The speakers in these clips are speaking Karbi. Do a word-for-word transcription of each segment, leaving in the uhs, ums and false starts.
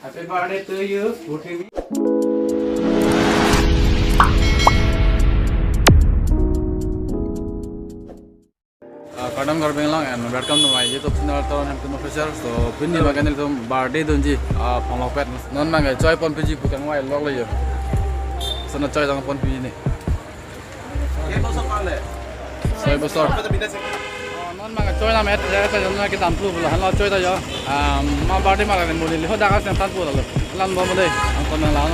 Happy birthday to you, Purthimi. Uh, kardom karbeng long and welcome to my YouTube channel, Toron Hemtum Official. So, pini makan ilitum birthday dunji, uh, Phonglokpet. Non mang choi pon piji pu kangvai lok lo yo. So, non choi dang pon piji ne. Soi bosor. Oh, non mang choi nam et, et, et, non kedam phlu phlu, han lo choi ta yo. Um, ma birthday ma la mo li, ho dakas yang tan pu lo. Lan bo mo dei, ang kon lang.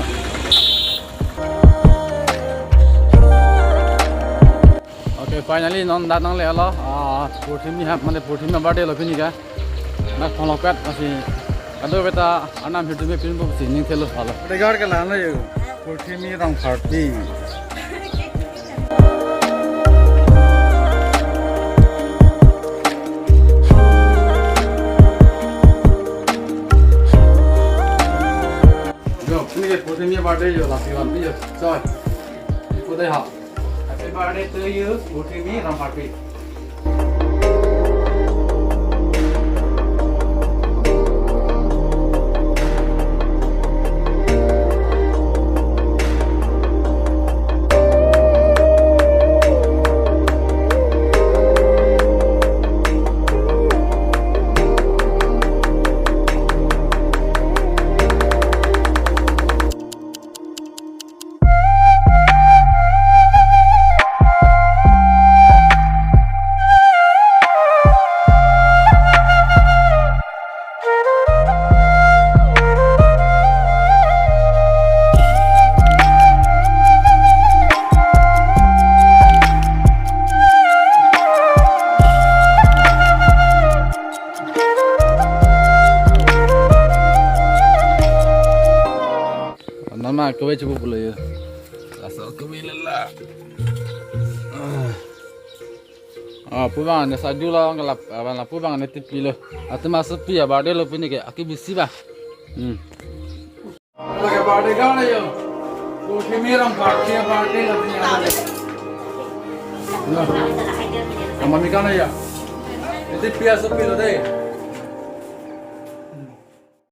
Okay, finally, non dak nangle lo. Ah, Purthimi ha, mane Purthimi birthday lo pini ke. Dak Phonglokpet, asi, kadokave ta arnam hirjume pinpo pusi ning thelo halo. Regar ke lang lo yo, Purthimi Rongpharpi. Yo, pini ke Purthimi birthday yo, lasi van pi yo. Choi. Ipo dei ha. Happy birthday to you, Purthimi Rongpharpi. Nama kawai cukup pula ya. Asal kawai lelah. Ah, pu bang ne sadu la, ngelap, apa la pu bang ne tipi lo. Atu masuk pi ya, birthday lo pini ke, aki bisi ba. Hmm. Lagi birthday kan ya. Purthimi Rongpharpi birthday lo pini. Nah. Sama mi kan ya. Itu pi asal pi lo deh.